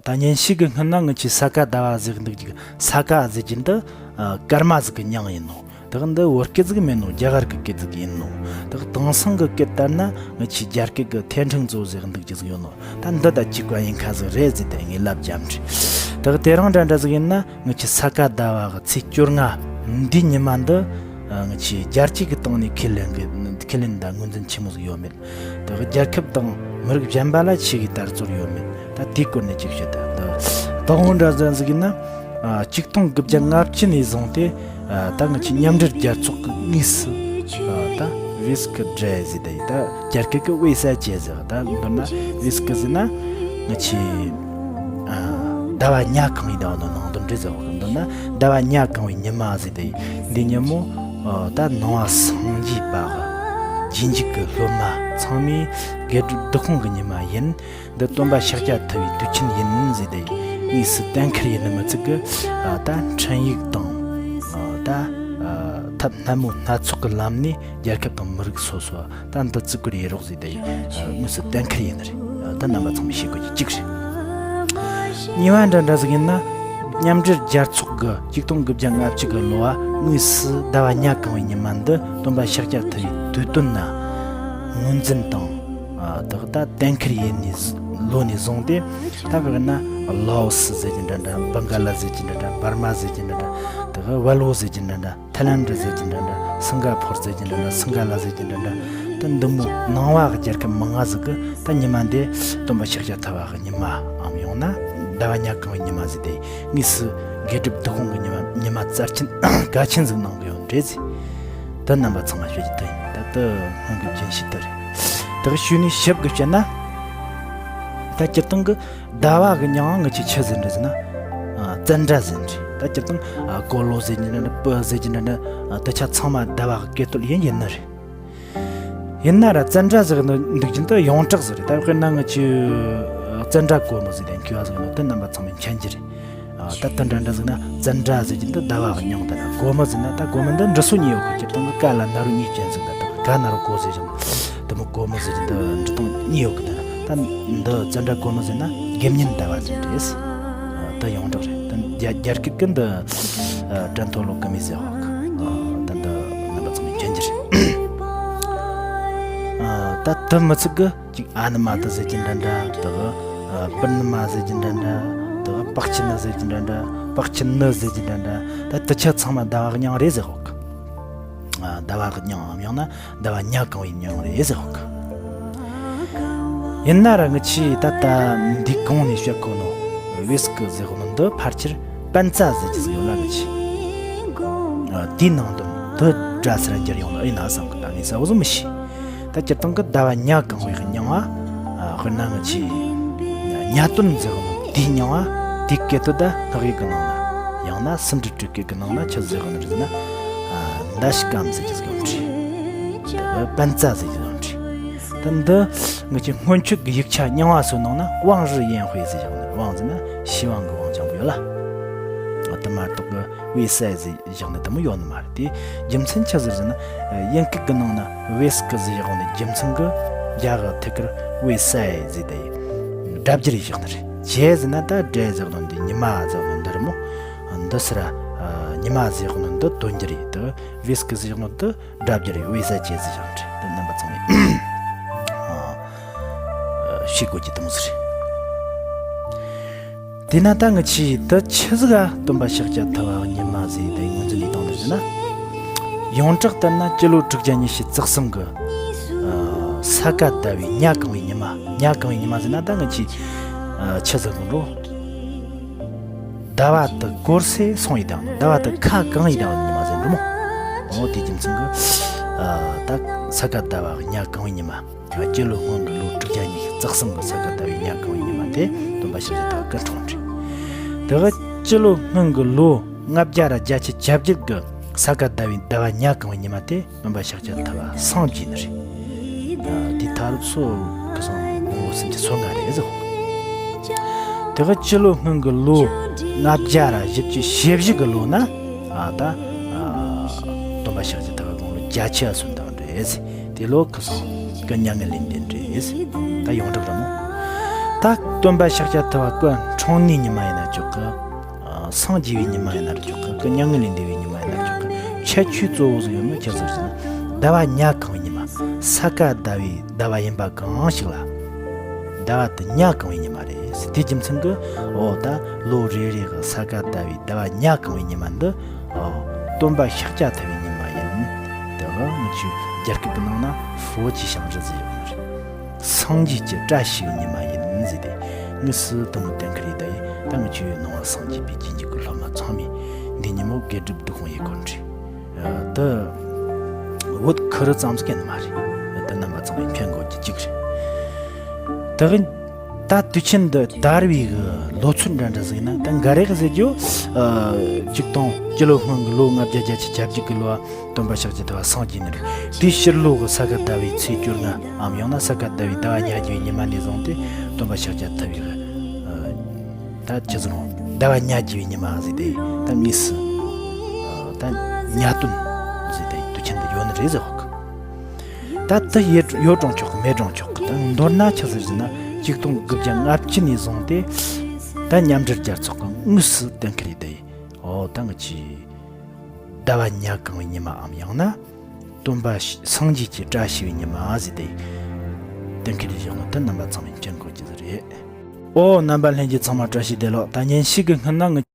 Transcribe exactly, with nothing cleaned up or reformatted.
ད་ཉན་ཤེས་གི་སྔོན་ན་ངི་ཆོས་ས་ག་ཟླ་བ་ཟེར་གི་འདུག་ཅིག་ས་ག་ཟེར་གྱི་འདི་ཨ་སྐར་མ་ཟིག་གི་མྱིང་ཡིན་ནོ། དག་འདི་བོད་སྐད་ཟིག་མིན་ནོ། རྒྱ་གར་གི་སྐད་ཟིག་ཡིན་ནོ། དག་དེང་སང་གི་སྐད་ལྟར་ན་ངི་ཆོས་རྒྱ་སྐད་གི་ཐེན་ཁྲིན་ཙོ་ཟེར་གི་འདུག་ཅིག་ཟིག་ཡོད་ནོ། ད་འདི་ད་ཅིག་པ་ཡིན་ཁ་ཟིག་རེད་ཟེར་ཏེ་ངས་ལབ་རྒྱབ་འདྲི། དག་དེ་རིང་འདྲ་འདྲ་ཟིག་ཡིན་ན་ངི་ཆོས་ས་ག་ཟླ་བ་གི་ཚེས་བཅོ་ལྔ་འདི་ཉི་མ་འདི་ཨ་ངི་ཆོས་རྒྱལ་སྤྱི་གི་སྟེང་ནས་ཁས་ལེན་གི་ཁས་ལེན་དང་ངོས་འཛིན་ཆེན་མོ་ཟིག་ཡོད་མེད། དེ་རྒྱལ་ཁབ་དང་མི་རིགས་གཞན་པ་ལ་ཆེ་གི་དར་ཚོར་ཡོད་མེད། ད་དེའི་སྐོར་ནས་ཅིག་བཤད། ད་ད་དང་འདྲ་ཟིག་ཡིན་ན་ཨ་ཆིག་སྟོང་དགུ་བརྒྱ་ལྔ་བཅུ་ནས་བཟུང་སྟེ་ཨ་ད་ངི་ཆོས་མཉམ་འབྲེལ་རྒྱལ་ཚོགས་ཀྱི་དངོས་སུ་ཨ་ད་བེས་ཀི་ཌེ་ཟེར་ཏེ། ད་རྒྱ་སྐད་ཀྱི་ཝེ་ས་ཅེ་ཟེར། ད་མདོར་ན་བེས་ཀི་ཟེར་ན་ངི་ཆོས་ཨ་ཟླ་བ་ཉ་གང་བའི་ཟླ་བ་ནང་དོན་འདྲ་ཟེར་བ། མདོར་ན་ཟླ་བ་ཉ་གང་བའི་ཉི་མ་ཟེར་ཏེ། འདི་ཉིན་མོ་ཨ་ད་ནང་པ་སངས་རྒྱས་པ་གི་རྗེས་འཇུག་གི་སློབ་མ་ཚང་མས་དགེ་སྒྲུབ་སྡིག་སྤོང་གི་ཉི་མ་ཡིན། འདི་སྟོན་པ་ཤཱཀྱ་ཐུབ་པའི་དུས་ཆེན་ཡིན་ཟེར་ཏེ་དངོས་སུ་གཏན་འཁེལ་ཡིན་ནི་མི་ཚད་གི་ཨ་ད་འཕྲིན་ཡིག་དང་ཨ་ད་ཨ་ཐབས་སྣ་མོ་སྣ་ཚོགས་ཀྱི་ལམ་ནས་རྒྱལ་ཁབ་དང་མི་རིགས་སོ་སོ་ད་འདི་བརྩི་བཀུར་ཡེ་རོགས་ཟེར་ཏེ་ཨ་དངོས་སུ་གཏན་འཁེལ་ཡིན་ནི་རེད། ཨ་ད་རྣམ་པ་ཚང་མས་ཤེས་དགོས་རྒྱུ་གཅིག་རེད། གཉིས་པ་འདྲ་འདྲ་ཟིག་ཡིན་ན། མཉམ་འབྲེལ་རྒྱལ་ཚོགས་ཀྱི་ཆིག་སྟོང་དགུ་བརྒྱ་ལྔ་བཅུ་གི་ལོ་བ་དངོས་སུ་ཟླ་བ་ཉ་གང་བའི་ཉི་མ་འདི་སྟོན་པ་ཤཱཀྱ་ཐུབ་པའི་དུས་སྟོན་ན་ངོས་འཛིན་དང་ཨ་དག་ད་གཏན་འཁེལ་ཡེ་ནས་ལོ་ནས་བཟུང་སྟེ། ད་དཔེར་ན་ལའོ་སི་ཟེར་གྱི་འདྲ་འདྲ། བང་ག་ལ་ཟེར་གྱི་འདྲ་འདྲ། འབར་མ་ཟེར་གྱི་འདྲ་འདྲ། དག་ཝལ་བོ་ཟེར་གྱི་འདྲ་འདྲ། ཐའི་ལན་ཌི་ཟེར་གྱི་འདྲ་འདྲ། སིང་ག་ཕོར་ཟེར་གྱི་འདྲ་འདྲ། སིང་ག་ལ་ཟེར་གྱི་འདྲ་འདྲ། ད་འདི་མོ་ནང་པ་གི་རྒྱལ་ཁབ་མང་ང་ཟིག་གི་ད་ཉི་མ་འདི་སྟོན་པ་ཤཱཀྱ་ཐུབ་པ་གི་ཉི་མའམ་ཡང་ན་ཟླ་བ་ཉ་གང་བའི་ཉི་མ་ཟེར་ཏེ་དངོས་སུ་དགེ་སྒྲུབ་སྡིག་སྤོང་གི་ཉི་མ་ཉི་མ་རྩ་ཆེན་གལ་ཆེན་ཟིག་གནང་གི་ཡོད་རེད་ཟེར། ད་རྣམ་པ་ཚང་མ་ཤོད་ཀྱི་ད་ཡིན། ད་ད་སྔོན་གི་རྒྱུན་ཤེས་ད་རེད། ད་གི་ཞུས་ནས་ཞིབ་གི་བཤད་ན། ད་སྤྱིར་བཏང་གི་ཟླ་བ་གི་མྱིང་ང་ཆོས་ཆི་ཟེར་འདྲ་ཟེར་ན། ཨ་ཙན་དྲ་ཟེར་འདྲ། ད་སྤྱིར་བཏང་ཨ་ཀོ་ལོ་ཟེར་གྱི་འདྲ་འདྲ། པི་ཟེར་གྱི་འདྲ་འདྲ། ཨ་དེ་ཆ་ཚང་མ་ཟླ་བ་གི་སྐད་དོད་ཡིན་ཡིན་ནི་རེད། ཡིན་ན་ར་ཙན་དྲ་ཟེར་གི་འདུག་རྒྱུན་དུ་ཡོངས་གྲགས་ཟིག་རེད། ད་དཔེར་ན་ང་ཆོས་ཨ་ཙན་དྲ་གོ་མོ་ཟེར་ཏེ་མཁས་པ་ཟིག་ཡོད་ནོ་དེ་རྣམ་པ་ཚང་མས་མཁྱེན་གྱི་རེད། ཨ་ད་དེ་འདྲ་འདྲ་ཟིག་ན་ཙན་དྲ་ཟེར་གྱི་འདི་ཟླ་བ་གི་མྱིང་། དེ་ན་གོ་མོ་ཟེར་ན་ད་གོ་མོ་འདི་འབྲི་སྲོལ་གཉིས་ཡོད་གི། སྤྱིར་བཏང་གི་ཀ་ལ་ན་རོ་གཉིས་ཅན་ཟིག་ད་ད་ག་ན་རོ་གོ་ཟེར་ཞིང་དེ་མོ་གོ་མོ་ཟེར་གྱི་འདི་འབྲི་སྟངས་གཉིས་ཡོད་གི། དེ་ན་ད་འདི་ཙན་དྲ་གོ་མོ་ཟེར་ན་དགེ་བསྙེན་ཟླ་བ་ཟེར་རེད། ཨ་ད་ཡོངས་གྲགས་རེད། ད་རྒྱ་རྒྱ་སྐད་གི་འདི་ཨ་ཀྲན་ཐོ་ལོ་ཀི་མི་ཟེར་བ་གི། ཨ་ད་འདི་རྣམ་པ་ཚང་མས་མཁྱེན་གྱི་རེད། ཨ་ད་དེ་མི་ཚད་གི་ཅིག་ཨ་ནི་མ་ཏི་ཟེར་གྱི་འདྲ་འདྲ། དེ་གི་ཨ་པུར་ནི་མ་ཟེར་གྱི་འདྲ་འདྲ། དེ་གི་པག་ཆི་ནི་ཟེར་གྱི་འདྲ་འདྲ། པག་ཆི་ནི་ཟེར་གྱི་འདྲ་འདྲ། ད་དེ་ཆ་ཚང་མ་ཟླ་བ་གི་མྱིང་རེད་ཟེར་གོ་གི། ཨ་ཟླ་བ་གི་མྱིང་ཡང་ན་ཟླ་བ་ཉ་གང་བའི་མྱིང་རེད་ཟེར་གོ་གི། ཡིན་ན་ར་ང་ཆོས་ད་ལྟ་འདི་གོང་ནས་བཤད་གོ་ནོ་བེས་ཀི་ཟེར་གོ་ནོ་འདི་ཕལ་ཆེར་པན་ཙ་ཟེར་གྱི་ཟིག་ཡོད་ལ། ང་ཆོས་ཨ་དེའི་ནང་དོན་འདི་འདྲ་སར་འགྱུར་ཡོང་ནི་ཡིན་ན་བསམ་གི། ད་ངས་གསལ་བོ་ཟིག་མི་ཤེས། ད་སྤྱིར་བཏང་གི་ཟླ་བ་ཉ་གང་བའི་མྱིང་བ། ཨ་དཔེར་ན་ང་ཆོས་ཉ་སྟོན་ཟེར་གོ་ནོ་དེའི་མྱིང་བ་དེའི་སྐད་དོད་ད་སྔགས་ཡིག་གི་ནང་ན་ཡང་ན་སུམ་སྒྲིལ་སྤྲུལ་སྐུ་གི་ནང་ན་ཆི་ཟེར་གོ་ནི་རེད་ཟེར་ན། ཨ་འདའ་ཤི་ཀམ་ཟེར་གྱི་ཟིག་ཡོད་རེད། དེ་པན་ཙ་ཟེར་གྱི་ཡོད་རེད། ད་འདི་ང་ཆོས་སྔོན་ཆད་ཀྱི་ཡིག་ཆ་རྙིང་བ་སོགས་ནང་ན་ཝང་རི་ཡན་ཧུའེ་ཟེར་བཞག་ནི་རེད། ཝང་ཟེར་ན་ཤི་ཝང་གི་ཝང་ཅང་པོ་ཡོད་ལ། ཨ་དེ་མ་གཏོགས་གི་ཝེ་སའེ་ཟེར་བཞག་ནི་དེ་མོ་ཡོད་ནི་མ་རེད། དེ་རྒྱུ་མཚན་ཆི་ཟིག་ཟེར་ན། ཨ་དབྱིན་སྐད་གི་ནང་ན་བེས་ཀི་ཟེར་བཞག་ནི་རྒྱུ་མཚན་གི་རྒྱ་གི་ཐད་ཀར་ཝེ་སའེ་ཟེར་ཏེ་སྒྲ་བསྒྱུར་བཞག་ནི་རེད། ཅི་ཟེར་ན་ད་འདྲེ་ཟེར་ནི་འདི་ཉི་མ་ཟེར་ནི་འདི་རེད་མོ། འདི་ཟེར་ར་ཉི་མ་ཟེར་ནི་འདི་དོན་འགྱུར་རེད། དེ་བེས་ཀི་ཟེར་ནི་འདི་སྒྲ་བསྒྱུར་རེད། ཝེ་ས་ཅེ་ཟེར་བཞག་ནི་རེད། འདི་རྣམ་པ་ཚང་མས་ཨ་ཤེས་དགོས་ཀྱི་དེ་མོ་ཟིག་རེད། དེས་ན་ད་ང་ཆོས་འདི་ཆི་ཟིག་ག་སྟོན་པ་ཤཱཀྱ་ཐུབ་པ་ཉི་མ་ཟེར་ཏེ་ངོས་འཛིན་ནས་བཏང་འདུག་ཟེར་ན། ཡོངས་གྲགས་ལྟར་ན་སྤྱི་ལོ་དྲུག་བརྒྱ་ཉི་ཤུ་རྩ་གསུམ་གི་ཨ་ས་ག་ཟླ་བའི་ཉ་གང་བའི་ཉི་མ། ཉ་གང་བའི་ཉི་མ་ཟེར་ན་ད་ང་ཆོས་ཨ་ཆི་ཟེར་གོ་འགྲོ། ཟླ་བ་དེ་བསྐོར་སའི་སོང་ཡི་དང་ཟླ་བ་དེ་ཁ་གང་ཡི་དང་ཉི་མ་ཟེར་འགྲོ་མོ། འོ་དེ་རྒྱུ་མཚན་གི་ཨ་ད་ས་ག་ཟླ་བ་ཉ་གང་བའི་ཉི་མ། སྤྱི་ལོ་སྔོན་གྱི་ལོ་དྲུག་བརྒྱ་ཉི་ཤུ་རྩ་གསུམ་གྱི་ས་ག་ཟླ་བའི་ཉ་གང་བའི་ཉི་མ་དེ་སྟོན་པ་ཤཱཀྱ་ཐུབ་པ་སྐུ་འཁྲུངས་རེད། དེ་ག་སྤྱི་ལོ་སྔོན་གྱི་ལོ་ལྔ་བརྒྱ་ར་བརྒྱད་ཅུ་གྱ་བརྒྱད་ཀྱི་ས་ག་ཟླ་བའི་ཟླ་བ་ཉ་གང་བའི་ཉི་མ་དེ་སྟོན་པ་ཤཱཀྱ་ཐུབ་པ་སངས་རྒྱས་ནི་རེད། དེ་ད་རུབ་སོ་གི་སང་ངོ་སུམ་ཅུ་སོ་ལྔ་རེད་ཟེར། དེ་ག་སྤྱི་ལོ་སྔོན་གྱི་ལོ་ལྔ་བརྒྱ་ར་བཞི་བཅུ་ཞེ་བཞི་གི་ལོ་ན་ཨ་ད་སྟོན་པ་ཤཱཀྱ་ཐུབ་པ་དགུང་ལོ་བརྒྱད་ཅུ་སོན་དང་རེད། དེ་ལོ་ཁ་སང་སྐུ་མྱ་ངན་ལས་འདས་རེད། ད་ཡོངས་གྲགས་རེད་མོ། ད་སྟོན་པ་ཤཱཀྱ་ཐུབ་པ་སྐུ་འཁྲུངས་ནིའི་ཉི་མ་ཡིན་ན་ཆོག་གི། ཨ། སངས་རྒྱས་པའི་ཉི་མ་ཡིན་ན་ཆོག་གི། སྐུ་མྱ་ངན་ལས་འདས་པའི་ཉི་མ་ཡིན་ན་ཆོག་གི། ཁྱད་ཆོས་གཙོ་བོ་ཟིག་ཡོད་ནི་ཆི་ཟིག་ཟེར་ན། ཟླ་བ་ཉ་གང་བའི་ཉི་མ། ས་ག་ཟླ་བའི་ཟླ་བ་ཡིན་པ་གང་ཞིག་ལ། ཟླ་བ་དེ་ཉ་གང་བའི་ཉི་མ་རེད་ཟེར། དེའི་རྒྱུ་མཚན་གྱིས། འོ། ད་ལོ་རེ་རེ་གི་ས་ག་ཟླ་བའི་ཟླ་བ་ཉ་གང་བའི་ཉི་མ་འདི། འོ། སྟོན་པ་ཤཱཀྱ་ཐུབ་པའི་ཉི་མ་ཡིན། དེ་གི་ང་ཆོའི་རྒྱ་སྐད་གི་ནང་ན་佛吉祥日ཟེར་ཡོད་ནི་རེད། སངས་རྒྱས་ཀྱི་བཀྲ་ཤིས་པའི་ཉི་མ་ཡིན་ཟེར་ཏེ། དངོས་སུ་དེ་མོ་བསྟན་ཁ་རེད། ད་ཡིན། ད་ང་ཆོའི་ནང་པ་སངས་རྒྱས་པའི་རྗེས་འཇུག་གི་སློབ་མ་ཚང་མས་འདི་ཉིན་མོ་དགེ་སྒྲུབ་སྡིག་སྤོང་ཡེད་དགོས་ནི་རེད། ཨ། དེ་བོད་ཁུལ་ཙམ་ཟིག་གི་ནི་མ་རེད། དེ་རྣམ་པ་ཚང་མས་མཁྱེན་དགོས་རྒྱུ་གཅིག་རེད། དེ་གི་ད་དུས་ཆེན་འདི་དར་བའི་གི་ལོ་ཚོད་འདྲ་འདྲ་ཟིག་ཡིན་ན། ད་འགའ་རེ་གིས་ཟེར་རྒྱུ། ཨ། ཆིག་སྟོང་སྤྱི་ལོ་སྔོན་གྱི་ལོ་ལྔ་བརྒྱ་བརྒྱད་ཅུ་གྱ་གཅིག་གི་ལོ། སྟོན་པ་ཤཱཀྱ་ཐུབ་པ་སངས་རྒྱས་ནི་རེད། དེའི་ཕྱི་ལོ་གི་ས་ག་ཟླ་བའི་ཚེས་བཅོ་ལྔའམ་ཡང་ན་ས་ག་ཟླ་བའི་ཟླ་བ་ཉ་བརྒྱད་པའི་ཉི་མ་ནས་བཟུང་སྟེ་སྟོན་པ་ཤཱཀྱ་ཐུབ་པའི་གི། ཨ། ད་ཆི་ཟེར་རུང་ཟླ་བ་ཉ་བརྒྱད་པའི་ཉི་མ་ཟེར་ཏེ། ད་དངོས་སུ། ཨ། ད་ཉ་སྟོན་ཟེར་ཏེ་དུས་ཆེན་འདི་ཡོད་ནི་རེད་ཟེར་གོ་གི། ད་དེ་ཡོད་ཡོད་རུང་ཆོག་གི། མེད་རུང་ཆོག་གི། ད་མདོར་ན་ཆི་ཟིག་ཟེར་ན། ཆིག་སྟོང་དགུ་བརྒྱ་ལྔ་བཅུ་ནས་བཟུང་སྟེ་ད་མཉམ་འབྲེལ་རྒྱལ་ཚོགས་ཀྱིས་དངོས་སུ་གཏན་འཁེལ་ཡེད་དེ། འོ། ད་ང་ཆོའི་ཟླ་བ་ཉ་གང་བའི་ཉི་མའམ་ཡང་ན་སྟོན་པ་སངས་རྒྱས་ཀྱི་བཀྲ་ཤིས་པའི་ཉི་མ་ཟེར་ཏེ་གཏན་འཁེལ་བྱུང་ནོ་དེ་རྣམ་པ་ཚང་མས་མཁྱེན་དགོས་རྒྱུ་རེད། ཨོ། རྣམ་པ་ལྷན་རྒྱས་ཚང་མ་བཀྲ་ཤིས་བདེ་ལེགས། ད་ཉིན་ཞིག་གི་སྔོན་ན་ངི།